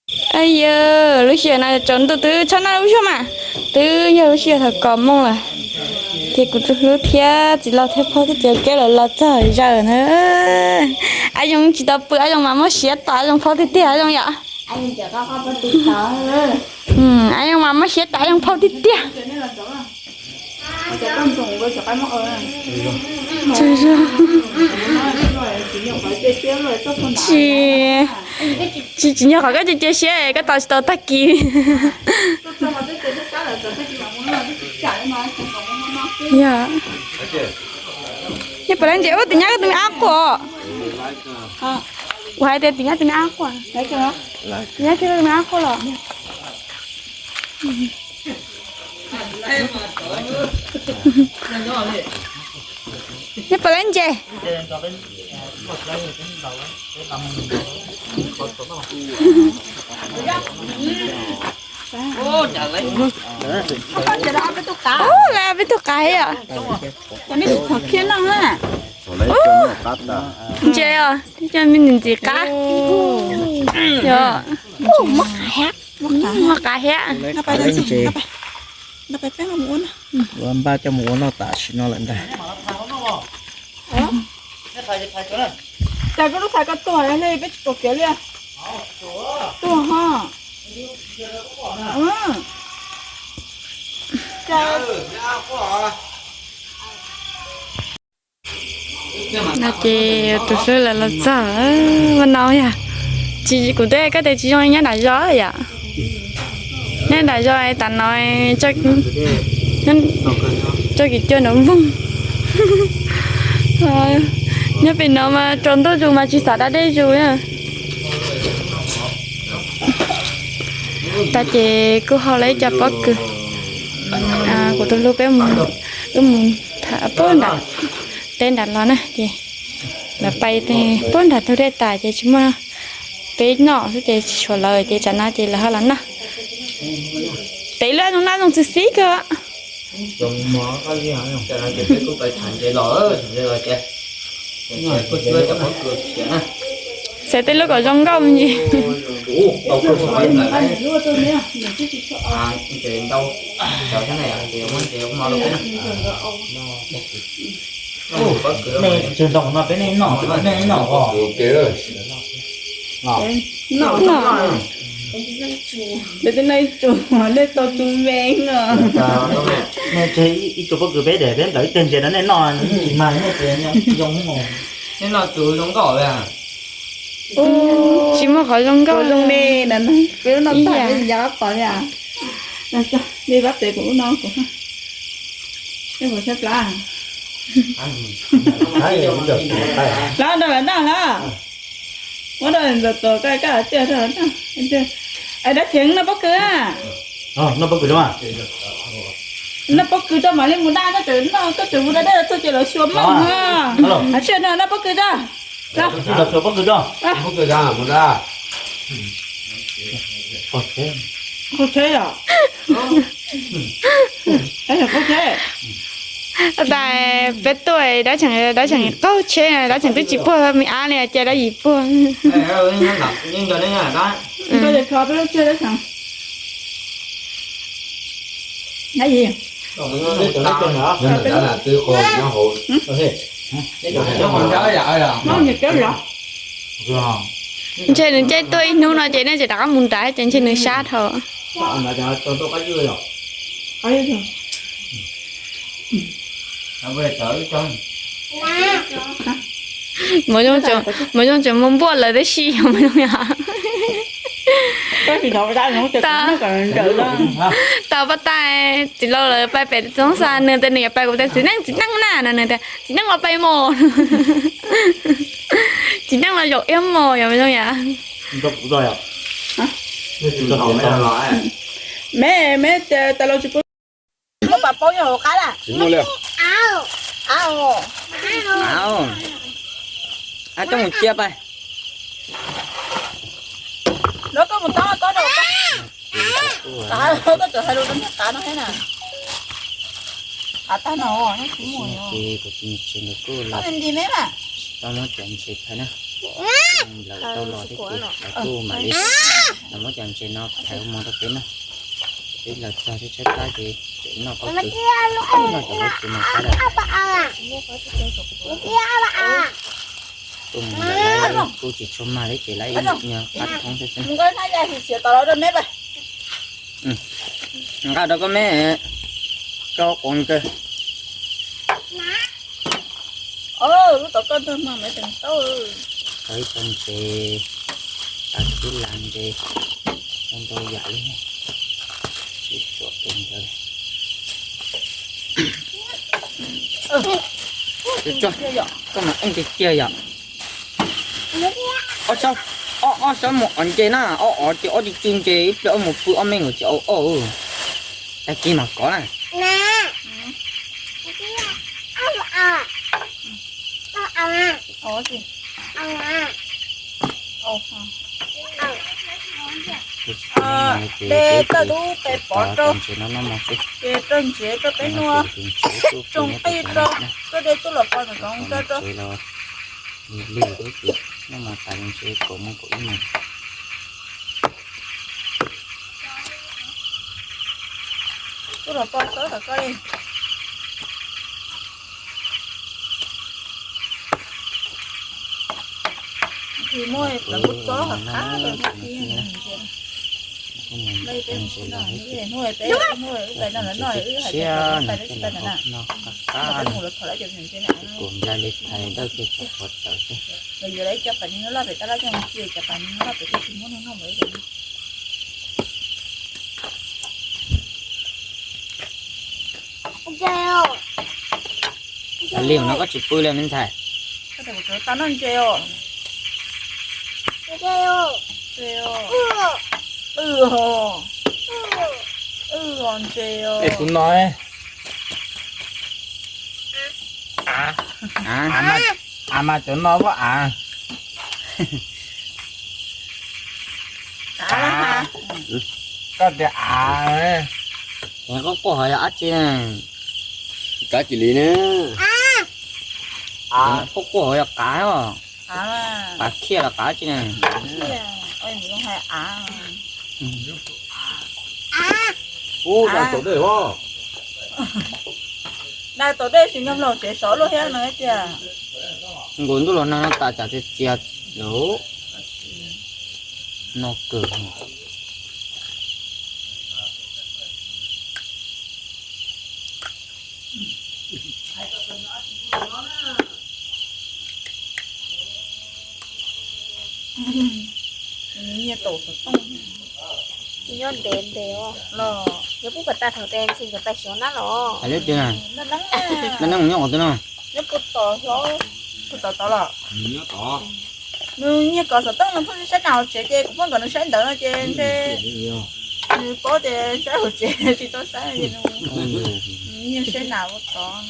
Yog lub sij hawm no tsaus ntuj twb tshaj noj lub suab mas, twb yog lub sij hawm thaum kaum moos lawm. Ces kuv tus hlub thiab txiv laus thiab phauj thiab txiv Kev lawv los txog zaws na. Ab Yoov tsis tau pw, Ab Yoov mas muab siab tom Ab Yoov phauj tiag tiag Ab Yoov yom. Ab Yoov mas muab siab tom Ab Yoov phauj tiag tiag. Tsis, tsis, tsis nyog qhov koj cia siab koj tos tsis tau tag kis. Yog, nej puas laib ntses ub, tim nyab koj tus me ab quaj. Kuv hais tias tim nyab tus me ab quaj. Tim nyab koj tus me ab quaj los. Nej puas laib ntses? Ub, lawv peb tug qav yom. Ntses os, coj me ntxim qab. Yog, muab qav thiab. Ua npaj coj mus ua noj tam sim no lawm ntag. Cas koj lub txhais ko tuag li peb tsis pom kev li. Tuag ho. No ces tus hlub lawv los txog ua no yog. Tsis, kuv twb koj tias tsis zoo nyob nram zos yom. Nyob nram zos tas no tso kev cua nrov npoog. Nyob pem no mas tsaus ntuj zus mas tsis xav da dej zus. Tas ces kuj hau lawv ib co pob kws. Kuv tus hlub peb mus, wb mus tham puag nram teb nram los na ces lawv pais puag nram tus dej tas ces tsis muaj, peb noj xwb ces tsis tshuav lawv ces tsam no ces lawv ho los noj. Tev lub zoo noj zoo txwv xib kawg. Xav tej lub kom zoo nkauj me ntsis. Nej tsis ntoo no peb nej noj, nej noj os. Peb tej no ib tsuas nej tau tu me os. Nej tseg ib tsuas pob kws peb de peb nplawm ib teg ntses rau nej noj, tsis mag nej tsis zoo. Nej noj tsuas zoo nkauj li. Tsis muaj qhov zoo nkauj zoo me na. Peb lub noj tag peb tsis nco qab pom li. Nej pab pem kuv lub no kuv, nej puas saib plab? Plab rau lawv noj lawm. Muab rau ntxawm tuam kaj kaj tiaj rau lawv noj. Dab Cheev noj pob kws. Noj pob kws, noj pob kws rau mam li mus da, koj tseem noj, koj tseem mus da dej los txog ces lawv xyuas meej. Hais tsis no noj pob kws rau. Pob kws rau. Qaug tsheb os. Qaug tsheb. Tas peb tuaj dab tseem, dab tseem qaug tsheb, dab tseem twb tsis puag me ab li ces dab yim puag. Ntshe nws caij tuaj ib hnub no ces nej tseem rov qab mus nrad ces ntshe nws sab dhau. Maiv Zoo tseem mus npuaj lawv tib si yog Maiv Zoo yom. Tas pab tais txiv laus lawv pais pem txob xa nws tias nws yuav pais, kuv tias txiv neej txiv neej na no nws tias txiv neej los pais mos. Txiv neej los zaum ib mos yom Maiv Zoo yom. Me me tas los tsis pub. Muaj pas paub nyob hauv qab lawm. Ab, coj mus cia pais. Lawv koj mus tau koj rau. Koj tseem hais lus rau niag qav no thiab na. Qav tag no, kuv tus ntses ntawd kuj los, tau muab cov ntses phais na. Lawv tau los thiab ces lawv kuj mam li Muab cov ntses no thaiv ua mov rau peb noj. Peb los txog tshaib tshaib plab ces tseem noj pob kws, noj cov pob kws mos qab lawm. Kuj mus ntawm lawv kuj tsis tshua mag li ces lawv ib nyuag qab thoob xwb xwb. Nqa rau koj me, koj quav kawg. Lub tod koj ntag mas maiv teev taub. Tau ib co ntses, tau tib las ntses, tau ntau yam li. Sib tsuam tes ntawd. Koj mas eej tiag tiag yom. Ob, ob sab mus ov ntses na, ob ov ces ob cig cig ntses ib pliag ob mus pw ob me nkaus ces au ob. Tag kis mam kov na. De toj dub peb pov rau, ces rau ntsev rau peb nua, tsoo qij rau, rau de tub los pov ntawm koov rau rau. Tub los pov txob tom koj li. Tsis muaj lawv kuj txob hov qab, muaj peb, muaj peb, lawv noj wb hais tias pais lawv tsis pais ntawm na. Peb mus lawv thov lawv cov ntses na. Kuv nplai li thaiv dawb kiag cov qhuav tawm xwb. Lawv yuav lawv ib co pais neeg loj pem tab laj coj mus cia cov pais neeg loj pem thiaj tsis muaj neeg noj ntawd. Li no koj tsis pw li me ntxhais. Tau noj ntses os. Wb os, ntses os. Es kuv no, av mas cov no muab av. Koj tias av, koj quaj hov yog dab tsi na? Kav cia li na. Koj quaj hov yog qav os. Qav khiaj los qav dab tsi na? Ub, dai tom dej os. Dai tom dej tsis nyob laug tsev sov luaj thiab no tiag. Nkaus ntuj los nag no tas tsam txias txias. No kawg. Nws nyiag tau xov tooj. Nyob ntev ntev os. Los nyob pub pas tas thaum tes ntxhee nkawd pais xyov nab los. Hais li tias, nab neeb mus nyob qhov twg no? Nyob puag tom hlob, puag tom tod los. Nws nyiag kom xov tooj nws pheej saib nas hauv tsev ces kuv pheej kom nws saib ntawd no ces ntshe nws paub tias saib hauv tsev tsis tau saib ces nws nyiag saib nas ua tod.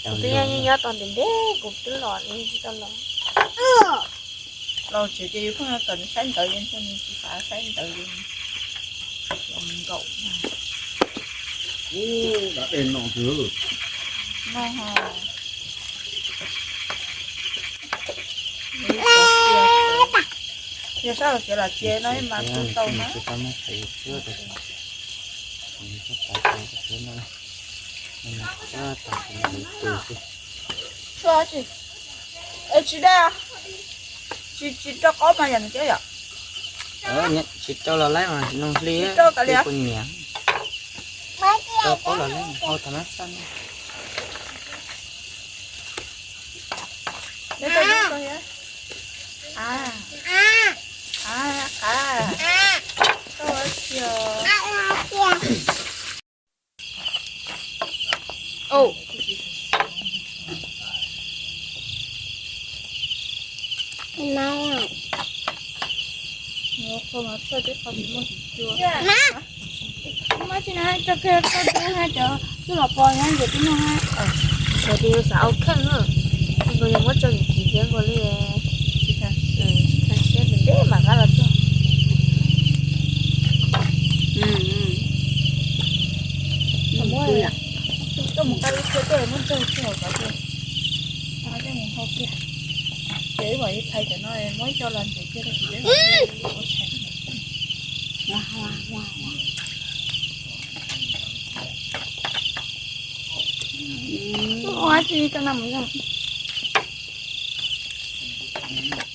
Kuv twb nyob nyob tau ntev ntev kuv twb los nws tsis tau los. Los tsev ces yus pheej kom nws saib ntawd ces ntshe nws tsis xav saib ntawd ces los nkaum. Yog sab hauv tsev los tsev no mas kuj tau na. Tsis, tsis rau qab mas yog nws cab yom. Tsis rau los laib mas nws hli, tsis rau kav liam. Rau qab los laib hau thaum mab xaj. Mas tsis na, tso kiag koj dub ha, cov twb los pov na, ces twb nug ha. Xyov ces yus xav ua kheej na. Nkaus yog muab tso kim kim thiab nkaus li. Tsis tag siab ntev ntev mam qab los txog. Koj mus nqa ib txhia tuaj muab ntsaig txog tod kiag. Ces wb mam li phais cov no muab ib co los ntxias kiag tag kis peb mam li ua tshais. Ua tsis tau noj mus.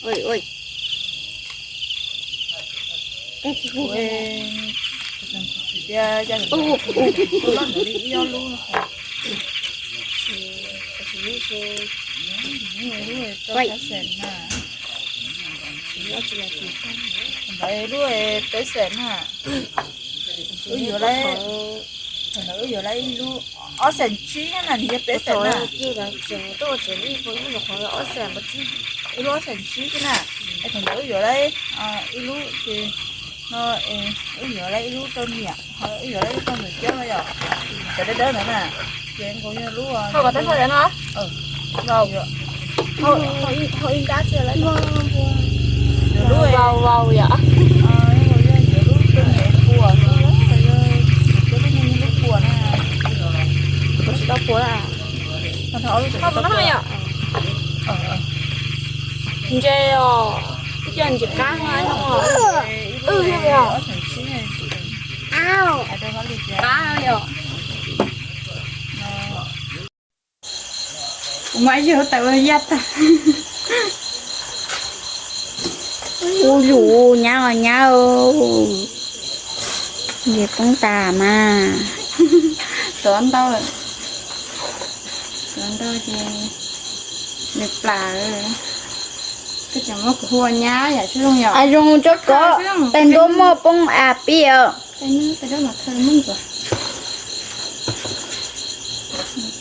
Ua, ua. Ua, ua, ua. Ua, ua. Ua, ua. Ntawd lub peb xees na, wb yuav lawm, thaum ntawd wb yuav lawm ib lub ob xees tsib na, nws yog peb xees na. Ib lub ob xees tsib xwb na, es thaum ntawd wb yuav lawm ib lub ces no, wb yuav lawm ib lub rau niam, wb yuav lawm ib lub rau ntawm Coob na yom, cov dawb dawb ntawd na, ces nkaus yog lub, lub, lub puas, lub puas na, tsis tau puas na. Ntse os, ib co ntsis qab, qab yom. Kuv muab ib zig huab tais ua yaj tag. Ub yus nyab os nyab, nce poob tas mas. Tuav ntau, tuav ntau ces nws plam. Koj tseem muab kuv hu ua nyab yam tsis zoo yom. Zoo tso koj, tais ntua muaj poob as pib os.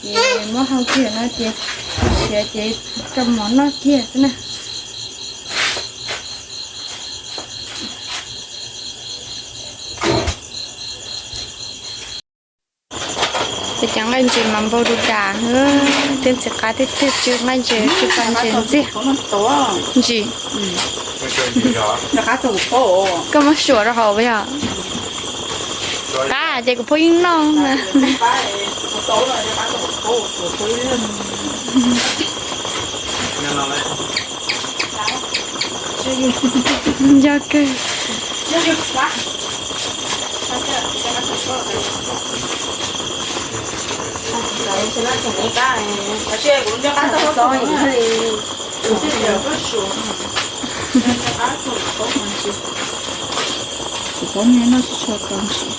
Ces muab hau kiag no ces siav ces rau mov noj kiag xwb na. Peb cov nqaij ntses mas npau du das, twb ntxim qab tiag tiag, tsw nqaij ntses tsw pas ntses ntxiag. Ntsis. Koj muab suam rau hauv yog qab ces kuv phob yeej noj na. Nco kawg. Kuv paub noj tsis tshua tau ntsis.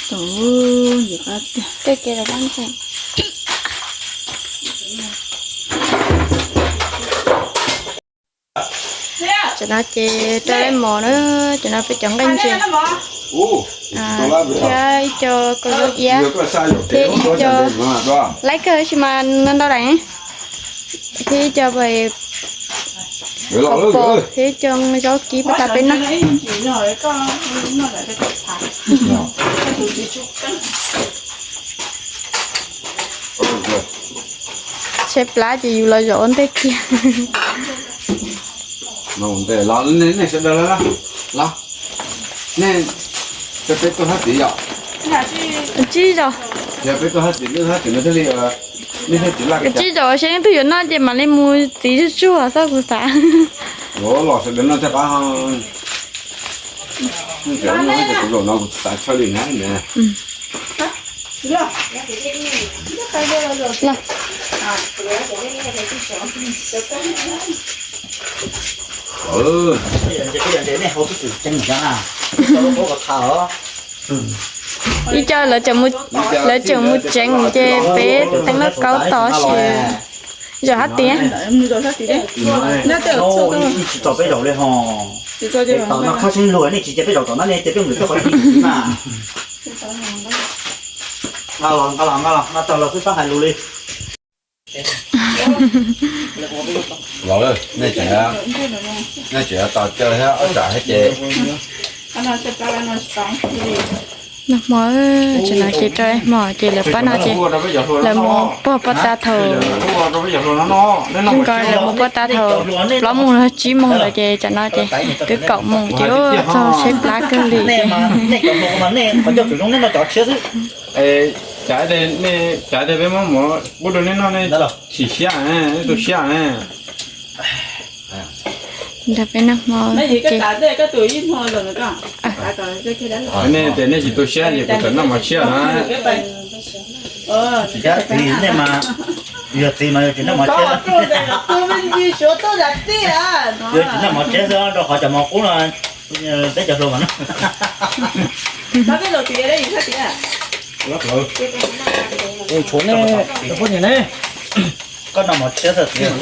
Tus nce qab tiag. Tej kev los pab ntseeg. Cov no ces rau lawv mos na, cov no peb cov nqaij ntses. Thiab ib co kaus zaub iab, thiab ib co laib kawg tab sis mas no ntau lawm, thiab ib co pos, thiab ib co zaub kib pab tas peb noj. Tshaib plab ces yus los zaum ua ntej kiag. Tsib zaum, tsib zaum seb leej twg yuav noj ces mam li mus txiv zuj zus xwb kuv xav. Ib co lawv tseem mus tseev ces peb teev lauj kaub tos sis. Zaum sab tid. Los, nej tseem tos caw thiab ob tsam thiab ces. Noj hmo, tseem no ces rau hmo ces lawv pab no ces lawv mus puag poj tas thaum, nko lawv mus puag tas thaum plaub moos los tsib moos lawm ces tsam no ces twb kaum moos ces txog tshaib plab kawg li ces. Cav, cav tias peb muab mov pub rau nej noj, nej tsis siab, nej tu siab ne. Nrog peb noj hmo. Nej tias nej tsis tu siab ces kuv txawm noj mov tshiab na. Txiv, nej mas yog txiv mas yog tsis noj mov tshiab. Yog tsis noj mov tshiab xwb rau qhov cov mov qub no peb cov hluas mas noj. Tshuav nej poj niam ne. Koj noj mov tshiab xwb tiag.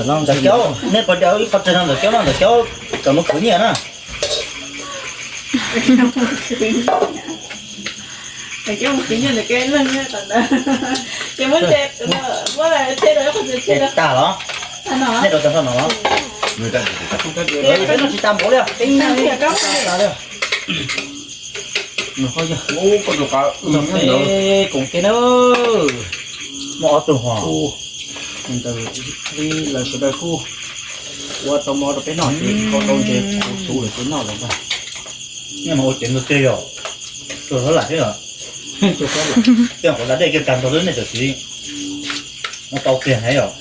Ntawm caub, nej pom tias ib qho tsev no ntawm caub no, ntawm caub cov mus khwv nyiaj na. Tag los? Nej rau cov no los? Peb noj tsis tas npaum li. Koom ke na, muaj ob tug hos, ntawd li lawv sawv daws kuj ua tau mov rau peb noj ces kho tau ntses kuv xub lawm ces noj lawm ntag. Nej mas ua cev ntau tiag yog, tsuas hlab lam thiab os. Tej qhuav da dej kiag tag nrho xwb nej txawm siv, muab tau tiag heev yom.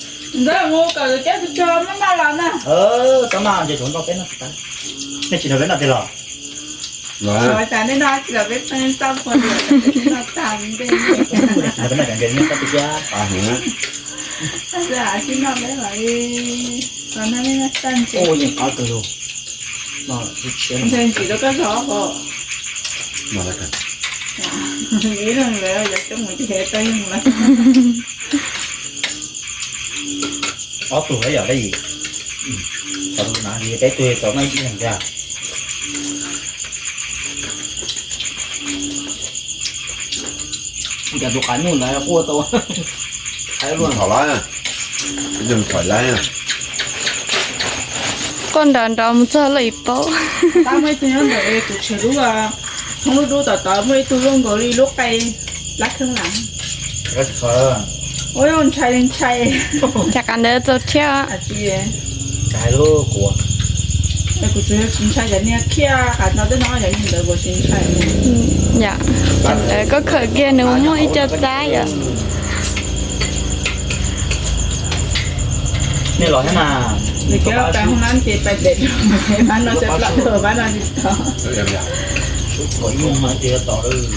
Ntawd mus kom lawv cab tsuag tsuag maj maj los na. Xav maj ntses tsuav ntau peb noj tsis tas. Nej tsis nrog peb noj tiag los? Tsis nrog peb noj cov ntses nej txhob tu siab. Ntses rau koj zog os. Ob tug lawm yom dab yim. Tau na, peb tug tau na ib leeg ntag. Cas tus qav nyuj ntawd quaj tau. Thom lawm, ib tug thom lawm. Quaj nrov nrov mus txog lawm ib paub. Tab muaj ib tug nyob ntawm kuv tshav dub, thoob lub dub tom tod muaj ib tug loj nkaus li lub qe lab kheeb lam. Ua ntshai li ntshai. Cas qav ntawd txaus thiab. Kuv tsis ntshai cov niag khiaj qav no tej no, cov niag ntawd kuv tsis ntshai. Yom, cov ntawd koj khawm kiag nws muaj ib co txab yom. Nej los thiab na. Nws cov pais hoob nab ces pais pem rau pab no, pab no tsis tau. Ib mus no ces yuav tom lawm.